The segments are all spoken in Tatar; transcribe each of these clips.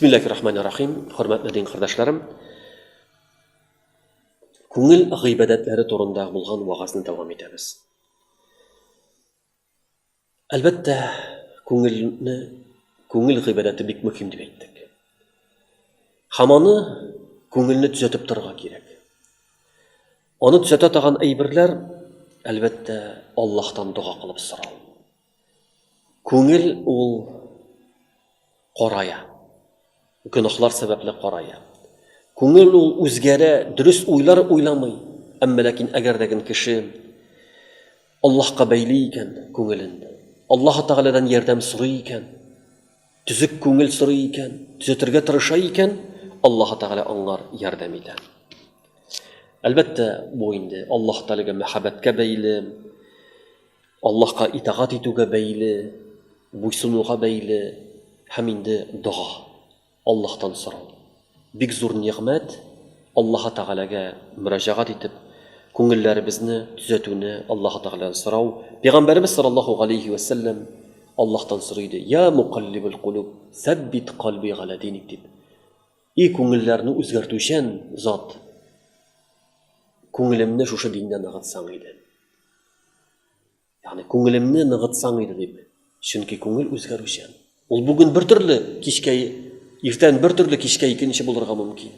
Бисмиллахи рахмани рахим. Хөрмәтле дин кардәшләрем, күңел гыйбадәтләре турында булган вагазны дәвам итәбез. Әлбәттә, күңелне, күңел гыйбадәте бик мөһим дип әйттек. Һәм аны күңелне төзәтеп торырга кирәк. Аны төзәтә торган әйберләр, әлбәттә, Аллаһтан дога кылып сорау. Күңел ул карая. Гөнаһлар сәбәпле карая. Күңел ул үзгәрә, дөрес уйлар уйламый. Әмма ләкин әгәр дә кеше Аллаһка бәйли икән күңелен, Аллаһ Тәгаләдән ярдәм сорый икән, төзек күңел сорый икән, төзәтергә тырыша икән, Аллаһ Тәгалә аңар ярдәм итә. Әлбәттә, бу инде Аллаһ Тәгаләгә мәхәббәткә бәйле, Аллаһка итагать итүгә бәйле, буйсынуга бәйле һәм инде дога, Аллаһтан сорау. Бик зур нигъмәт, Аллаһы Тәгаләгә мөрәҗәгать итеп, күңелләребезне төзәтүне Аллаһы Тәгаләдән сорау. Пәйгамбәребез саллаллаһу галәйһи вә сәлләм Аллаһтан сорый иде, Я мукаллибел кулуб, сәббит кальби галә диник дип. И күңелләрне үзгәртүчән зат, күңелемне шушы диндә ныгытсаң иде. Ягъни күңелемне ныгытсаң иде дип. Чөнки күңел үзгәрүчән. Ул бүген бер төрле, кичкә иртән бер төрле, кичкә икенче булырга мөмкин.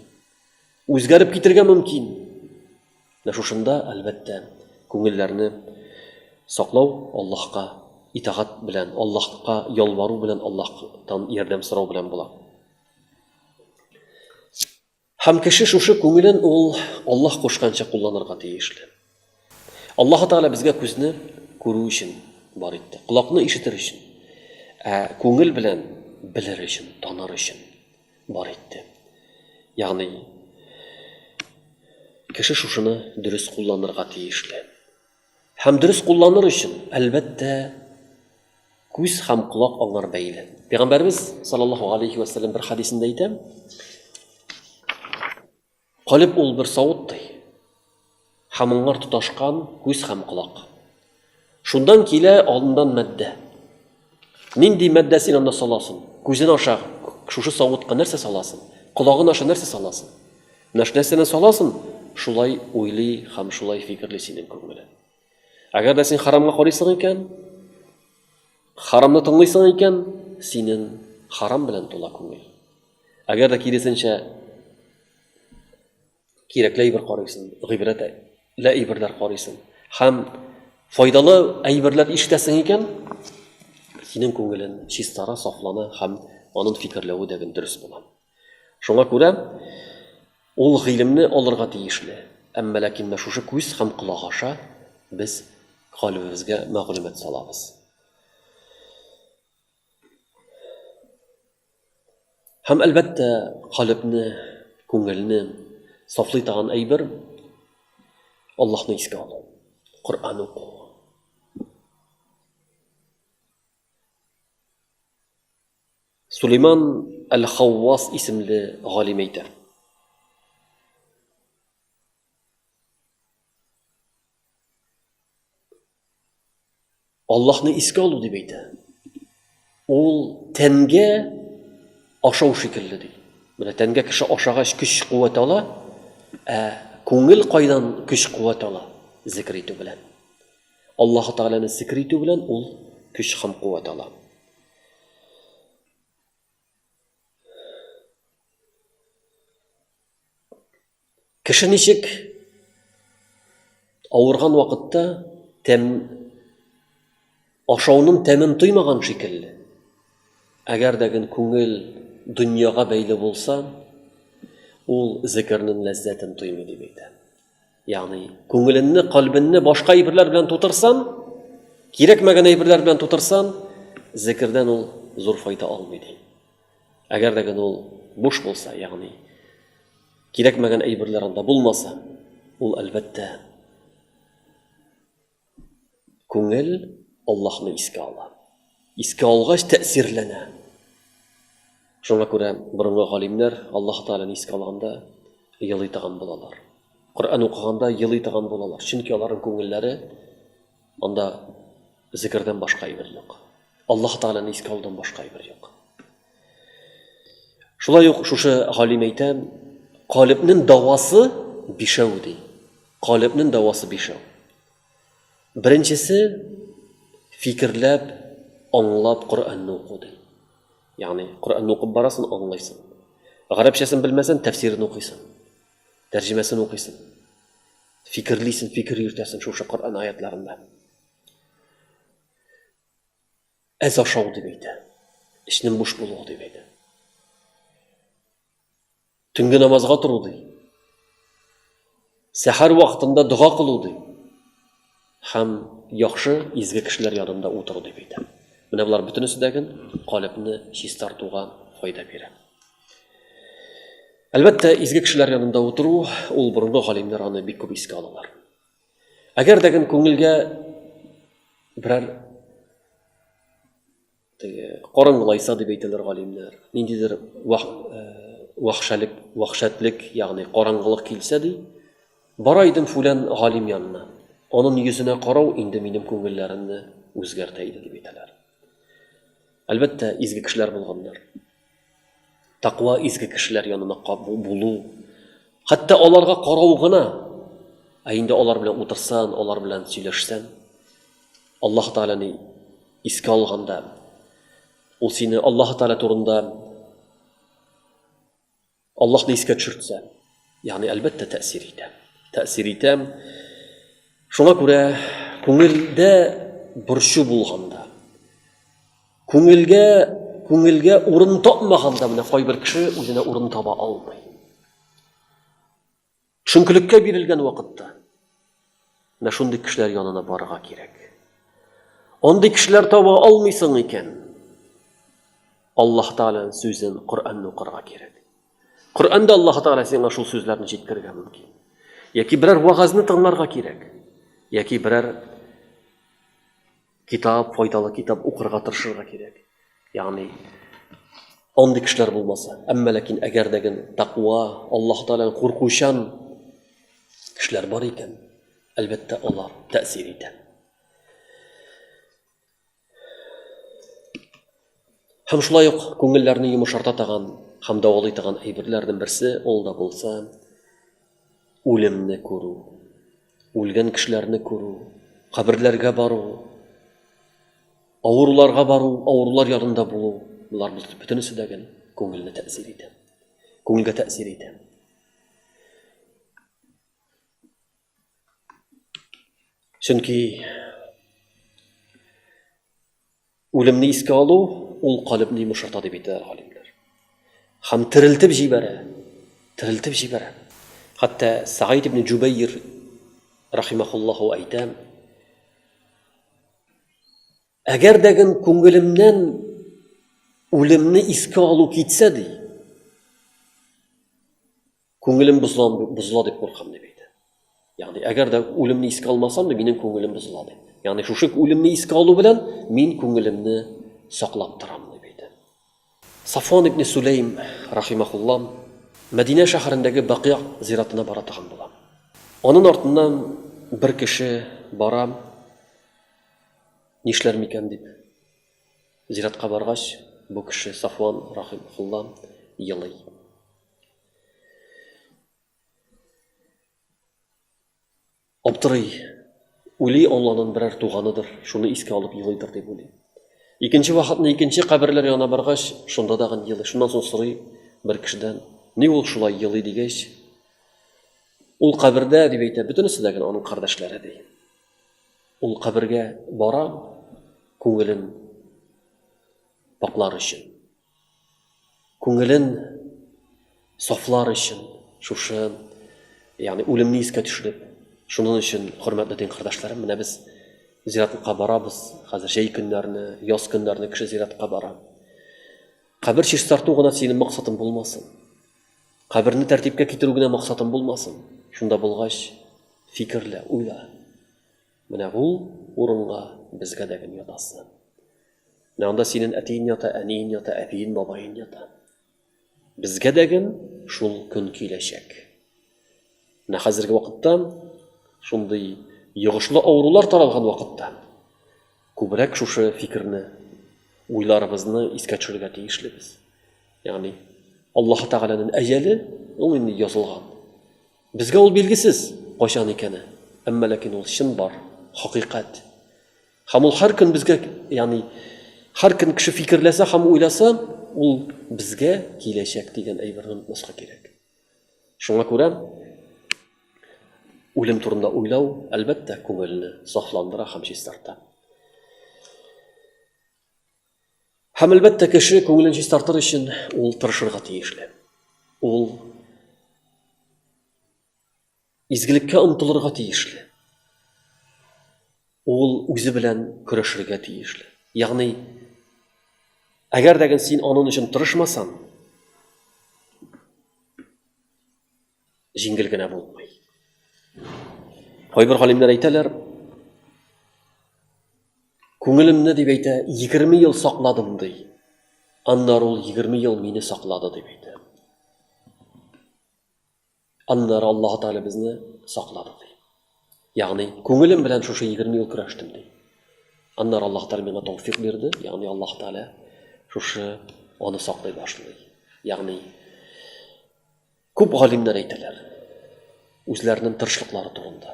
Үзгәреп китергә мөмкин. Менә шушында, әлбәттә, күңелләрне саклау Аллаһка итагать белән, Аллаһка ялвару белән, Аллаһтан ярдәм сорау белән була. Һәм кеше шушы күңелен ул Аллаһ кушканча кулланырга тиешле. Аллаһ Тәгалә безгә күзне күрү өчен бар итте, колакны ишетер өчен, ә күңел белән белер өчен, таныр өчен бар итте. Ягъни кеше шушыны дөрес кулланырга тиешле. Һәм дөрес кулланыр өчен, әлбәттә, күз һәм колак аңар бәйле. Пәйгамбәребез саллаллаһу алейхи ва сәлләм бер хадисендә әйтә, Калеб ул бер савыт ди. Һәм аңар тоташкан күз һәм колак. Шундан килә алындан матдә. Нинди матдә син анда саласың? Күзен аша шушы савытка нәрсә саласың? Колагын аша нәрсә саласың? Менә шул нәрсәне саласың, шулай уйлый һәм шулай фикерли синең күңелең. Әгәр дә син харамга карыйсың икән, харамны тыңлыйсың икән, синең харам белән тула күңел. Әгәр дә киресенчә кирәкле әйбер карыйсың, гыйбрәтле әйберләр карыйсың һәм файдалы әйберләр ишетәсең икән, синең күңелең чистара, сафлана һәм аның фикерләве дә дөрес була. Шуңа күрә ул гыйлемне алырга тиешле. Әмма ләкин менә шушы күз һәм колак аша без кальбебезгә мәгълүмат салабыз. Һәм әлбәттә, кальбне, күңелне сафлый торган әйбер Аллаһны искә алу, Коръән уку. Сулейман әл-Хаввас исемле галим әйтә. Аллаһны искә алу дип әйтә. Ул тәнгә ашау шикелле ди. Менә тәнгә кеше ашагач көч куәт ала, ә күңел кайдан көч куәт ала? Зикр итү белән. Аллаһ Тәгаләне зикр итү белән ул көч һәм куәт ала. Кеше ничек авырган вакытта тәм ашауның тәмен тоймаган шикелле. Әгәр дә ген күңел дөньяга бәйле булса, ул зикернең ләззәтен тоймый дип әйтә. Ягъни күңеленне, кальбенне башка әйберләр белән тутырсан, кирәкмәгән әйберләр белән тутырсан, зикердән ул зур файда алмый ди. Әгәр дә ул буш булса, ягъни кирәкмәгән әйберләр анда булмаса, ул әлбәттә Күңел Аллаһны искә ала. Искә алгач тәэсирләнә. Шуңа күрә борынгы галимнәр Аллаһ Тәгаләне искә алганда елый торган булалар. Коръән укыганда елый торган булалар. Чөнки аларның күңелләре анда зикердән башка әйбер юк. Аллаһ Тәгаләне искә алудан башка әйбер юк. Шулай ук шушы галим әйтә, калебнең дәвасы бишәү ди. Калебнең дәвасы бишәү. Беренчесе фикерләп, аңлап Коръәнне уку ди. Ягъни Коръәнне укып барасың, аңлыйсың. Гарәпчәсен белмәсәң, тәфсирен укыйсың. Тәрҗемәсен укыйсың. Фикерлисең, фикер йөртәсең шушы Коръән аятларында. Әз ашау дип әйтә. Эчнең буш булуы дип әйтә. Төнге намазга тору ди. Сәхәр вакытында дога кылу ди. Һәм яхшы, изге кешеләр янында утыру дип әйтә. Менә болар бөтенесе дә калебне чистартуга файда бирә. Әлбәттә, изге кешеләр янында утыру, ул борынгы галимнәр аны бик күп искә алалар. Әгәр дә күңелгә берәр теге караңгылайса дип әйтәләр галимнәр, ниндидер вахшәлек, вахшәтлек, ягъни караңгылык килсә ди, бара идем фүлән галим янына. Анын йөзенә карау инде минем күңелләремне үзгәртә иде дип әйтәләр. Әлбәттә, изге кешеләр булганнар. Таква изге кешеләр янына булу, хәтта аларга карау гына, ә инде алар белән утырсан, алар белән сөйләшсән, Аллаһ Тәгаләне искә алганда, ул сине Аллаһ Тәгалә турында Аллаһны искә төшертсә, ягъни әлбәттә тәэсир итә. Тәэсир итә. Шуңа күрә күңелдә борчу булганда, күңелгә күңелгә урын тапмаганда менә кайбер кеше үзенә урын таба алмый. Төшенкелеккә бирелгән вакытта менә шундый кешеләр янына барырга кирәк. Андый кешеләр таба алмыйсың икән, Аллаһ Тәгаләнең сүзен, Коръәнне укырга кирәк. Коръәндә Аллаһ Тәгалә сиңа шул сүзләрне җиткерергә мөмкин. Яки берәр вәгазьне тыңларга кирәк. Яки берәр китап, файдалы китап укырга тырышырга кирәк. Ягъни андый кешеләр булмаса, әмма ләкин әгәр дә ген тәкъва, Аллаһ Тәгаләдән куркучан кешеләр бар икән, әлбәттә, алар тәэсир итә. Һәм шулай ук күңелләрне йомшарта торган һәм дәвалый торган әйберләрнең берсе ул да булса үлемне күрү, үлгән кешеләрне күрү, каберләргә бару, авыруларга бару, авырулар янында булу, болар бөтенесе дә гел күңелне тәэсир итә. Күңелгә тәэсир итә. Чөнки Үлемне искә алу ул калебне йомшарта дип әйтәләр галимнәр. Һәм терелтеп җибәрә. Терелтеп җибәрә. Хәтта Саид ибн Җубәйр рахимахуллаху әйтә, Әгәр дә ген күңелемнән үлемне искә алу китсә ди, Күңелем бозыла, бозыла дип куркам, дип әйтә. Ягъни, әгәр дә үлемне искә алмасам, ди, минем күңелем бозыла, ди. Ягъни, шушы үлемне искә алу белән мин күңелемне саклап торам, дип әйтә. Сафуан ибн Сулейм, рахимахулла, Мәдинә шәһәрендәге Бакыйг зиратына бара торган була. Анын артыннан бер кеше бара, нишләр микән дип. Зиратка баргач, бу кеше Сафуан, рахимахулла, елый. Аптырый. Уйлый Алланын берәр туганыдыр, шуны искә алып елыйдыр дип уйлый. Икенче вакытны икенче каберләр янына баргач, шунда тагын елый. Шуннан соң сорый бер кешедән, ни ул шулай елый дигәч, ул кабердә, дип әйтә, бөтенесе дә генә аның кардәшләре ди. Ул кабергә бара, күңелен паклар өчен. Күңелен сафлар өчен шушы, ягъни үлемне искә төшереп, шуның өчен, хөрмәтле дин кардәшләрем, менә без зиратлыкка барабыз, хәзер җәй көннәрне, яз көннәрне кеше зиратка бара. Кабер чистарту гына синең максатың булмасын. Каберне тәртипкә китерү генә максатың булмасын. Шунда булгач, фикерлә, уйла. Менә ул урынга безгә дә гел ятасы. Менә анда синен әтиен ята, әниен ята, әбиен, бабаен ята. Безгә дә гел шул көн киләчәк. Менә хәзерге вакытта шундый йогышлы авырулар таралган вакытта күбрәк шушы фикерне, уйларыбызны искә төшерергә тиешлебез. Ягъни Аллаһ Тәгаләнең әҗәле ул инде язылган. Безгә ул билгесез, кайчан икәне. Әмма ләкин ул чын бар, хакыйкать. Һәм ул һәр көн безгә, ягъни һәр көн кеше фикерләсә һәм уйласа, ул безгә киләчәк дигән әйберне онытмаска кирәк. Шуңа күрә үлем турында уйлау, әлбәттә, күңелне сафландыра һәм чистарта. Һәм әлбәттә, кеше күңелен чистартыр өчен ул тырышырга тиешле. Ул изгелеккә омтылырга тиешле. Ул үзе белән көрәшергә тиешле. Ягъни, әгәр дә син аның өчен тырышмасаң, җиңел генә булмый. Кайбер галимнәр әйтәләр, күңелемне дип әйтә, 20 ел сакладым ди. Аннары ул 20 ел мине саклады дип әйтә. Аннары Аллаһ Тәгалә безне саклады ди. Ягъни күңелем белән шушы 20 ел көрәштем ди. Аннары Аллаһ Тәгалә миңа тәүфик бирде, ягъни Аллаһ Тәгалә шушы аны саклый башлый. Ягъни Күп галимнәр әйтәләр үзләренең тырышлыклары турында.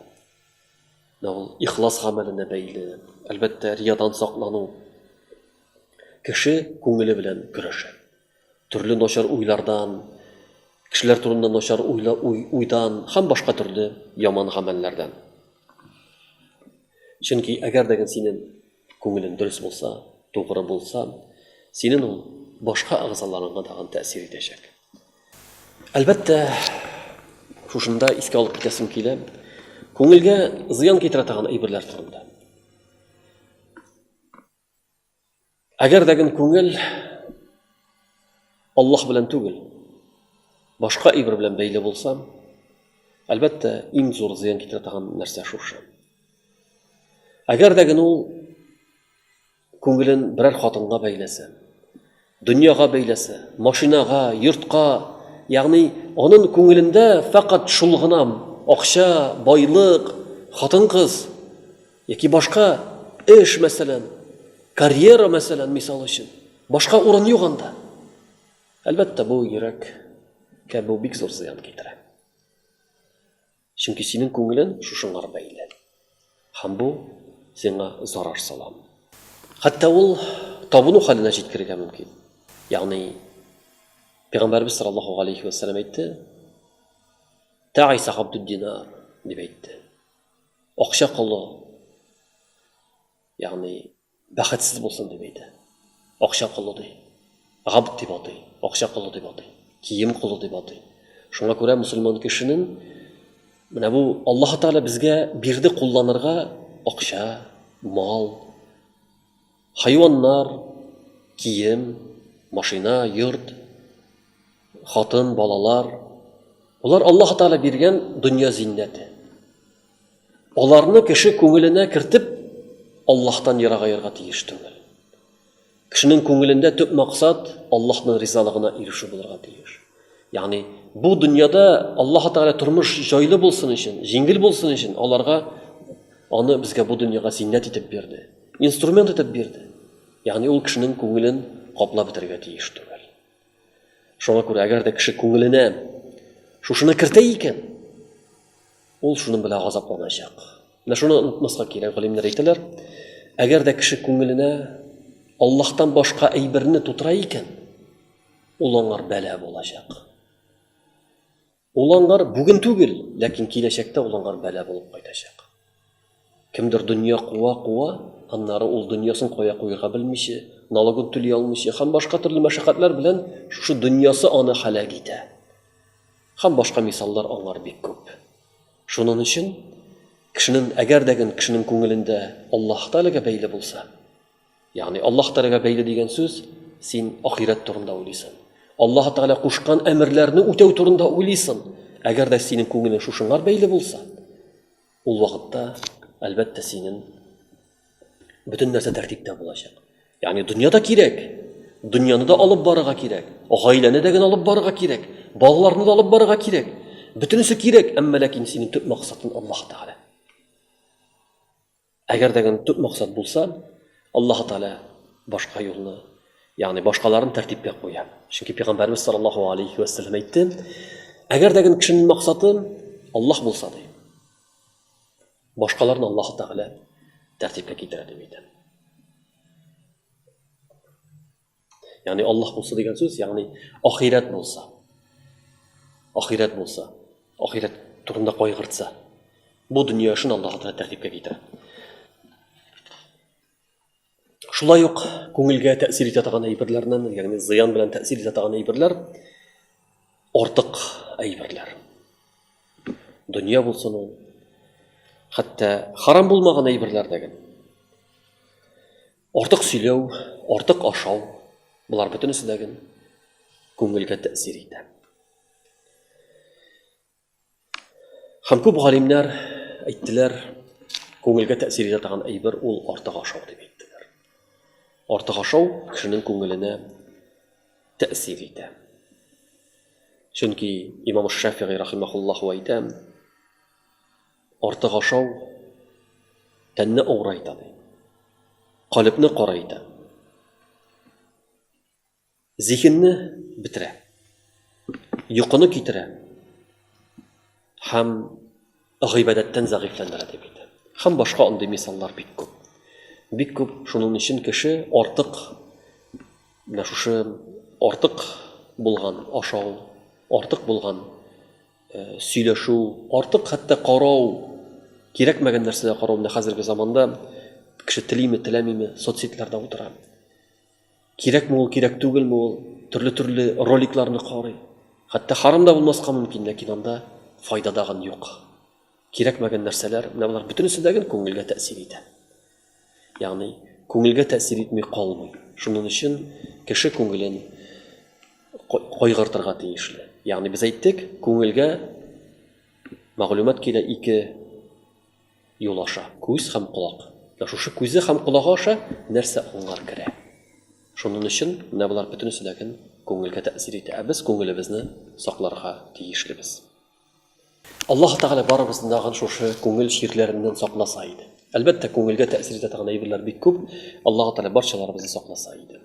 Менә ул ихлас гамәленә бәйле, әлбәттә, риядан саклану. Кеше күңеле белән көрәшә. Төрле начар уйлардан, кешеләр турында начар уйла, уй, уйдан һәм башка төрле яман гамәлләрдән. Чөнки әгәр дә синең күңелең дөрес булса, тугры булса, синең ул башка әгъзаларыңа тагын тәэсир итәчәк. Әлбәттә, шушында искә алып китәсем килә, күңелгә зыян китерә торган әйберләр турында. Әгәр дә күңел Аллаһ белән түгел, башка әйбер белән бәйле булса, әлбәттә, иң зур зыян китерә торган нәрсә шушы. Әгәр дә ул күңелен берәр хатынга бәйләсә, дөньяга бәйләсә, машинага, йортка, ягъни аның күңелендә фәкать шул гына акча, байлык, хатын-кыз яки башка эш, мәсәлән, карьера, мәсәлән, мисал өчен, башка урын юк анда. Әлбәттә, бу йөрәккә бу бик зур зыян китерә. Чөнки синең күңелең шушыңар бәйле. Һәм бу сиңа зарар сала. Хәтта ул табыну хәленә җиткерергә мөмкин. Ягъни Пәйгамбәрбез саллаллаһу алейхи ва сәлләм әйтте, Таиса габдуд динар дип әйтте. Акча колы, ягъни бәхетсез булсын дип әйтә. Акча колы ди. Габд дип атый, акча колы дип атый, кием колы дип атый. Шуңа күрә мөселман кешенең менә бу Аллаһ Тәгалә безгә бирде кулланырга акча, мал, хайваннар, кием, машина, йорт, хатын, балалар. Болар Аллаһ Тәгалә биргән дөнья зиннәте. Аларны кеше күңеленә кертеп, Аллаһтан ерагаерга тиеш түгел. Кешенең күңелендә төп максат Аллаһның ризалыгына ирешү булырга тиеш. Ягъни бу дөньяда Аллаһ Тәгалә тормыш җайлы булсын өчен, җиңел булсын өчен аларга аны безгә бу дөньяга зиннәт итеп бирде, инструмент итеп бирде. Ягъни ул кешенең күңелен каплап бетерергә тиеш түгел. Шуңа күрә әгәр дә кеше күңеленә шушыны кертә икән, ул шуның белән газапланачак. Менә шуны онытмаска кирәк, галимнәр әйтәләр, әгәр дә кеше күңеленә Аллаһтан башка әйберне тутыра икән, ул аңар бәла булачак. Ул аңар бүген түгел, ләкин киләчәктә ул аңар бәла булып кайтачак. Кемдер дөнья куа-куа, аннары ул дөньясын кая куярга белмичә, налогын түли алмыйча һәм башка төрле мәшәкатьләр белән шушы дөньясы аны һәлак итә. Һәм башка мисаллар аңар бик күп. Шунын өчен кешенең, әгәр дә кешенең күңелендә Аллаһ Тәгаләгә бәйле булса, ягъни Аллаһ Тәгаләгә бәйле дигән сүз, син ахирәт турында уйлыйсың. Аллаһ Тәгалә кушкан әмерләрне үтәү турында уйлыйсың. Әгәр дә синең күңелең шушыңар бәйле булса, ул вакытта, әлбәттә, синең бөтен нәрсә тәртиптә булачак. Ягъни дөнья да кирәк, дөньяны да алып барырга кирәк, гаиләне дә генә алып барырга кирәк, балаларны да алып барырга кирәк. Бөтенесе кирәк, әмма ләкин синең төп максатың Аллаһ Тәгалә. Әгәр дә генә төп максат булса, Аллаһ Тәгалә башка юлны, Ягъни башкаларын тәртипкә куя. Чөнки пәйгамбәрбез саллаллаһу алейхи ва сәлләм әйтте, әгәр дә кешенең максаты Аллаһ булса ди, башкаларны Аллаһ Тәгалә тәртипкә китерә дип әйтә. Ягъни Аллаһ булса дигән сүз, ягъни ахирәт булса. Ахирәт булса, ахирәт турында кайгыртса, бу дөнья эшен Аллаһ Тәгалә тәртипкә китерә. Шулай ук күңелгә тәэсир итә торган әйберләрнең, ягъни зыян белән тәэсир итә торган әйберләр артык әйберләр. Дөнья булсын ул, хәтта харам булмаган әйберләр дә генә. Артык сөйләү, артык ашау, болар бөтенесе дә генә күңелгә тәэсир итә. Һәм күп галимнәр әйттеләр, күңелгә тәэсир итә торган әйбер ул артык ашау дип әйттеләр. Артык ашау кешенең күңеленә тәэсир итә. Чөнки имам Шафигый рахимахуллаху әйтә, артык ашау тәнне авырайта ди. Калебне карайта. Зиһенне бетерә, йокыны китерә һәм гыйбадәттән зәгыйфьләндерә дип әйтә. Һәм башка андый мисаллар бик күп. Бик күп. Шуның өчен кеше артык менә шушы артык булган ашау, артык булган э, сөйләшү, артык хәтта карау, кирәкмәгән нәрсәгә карау менә хәзерге заманда кеше телиме, теләмиме, соцсетьләрдә утыра. Кирәкме ул, кирәк түгелме ул, төрле-төрле роликларны карый. Хәтта харам да булмаска мөмкин, ләкин анда файда дагын юк. Кирәкмәгән нәрсәләр, менә болар бөтенесе дә гел күңелгә тәэсир итә. Ягъни күңелгә тәэсир итми калмый. Шуның өчен кеше күңелен кайгыртырга тиешле. Ягъни без әйттек, күңелгә мәгълүмат килә ике юл аша, күз һәм колак. Менә шушы күзе һәм колагы аша нәрсә аңар керә. Шуның өчен менә болар бөтенесе дә көн күңелгә тәэсир итә. Ә без күңелебезне сакларга тиешлебез. Аллаһ Тәгалә барыбызны да шушы күңел чирләреннән сакласа иде. Әлбәттә, күңелгә тәэсир итә торган әйберләр бик күп. Аллаһ Тәгалә барчаларыбызны сакласа иде.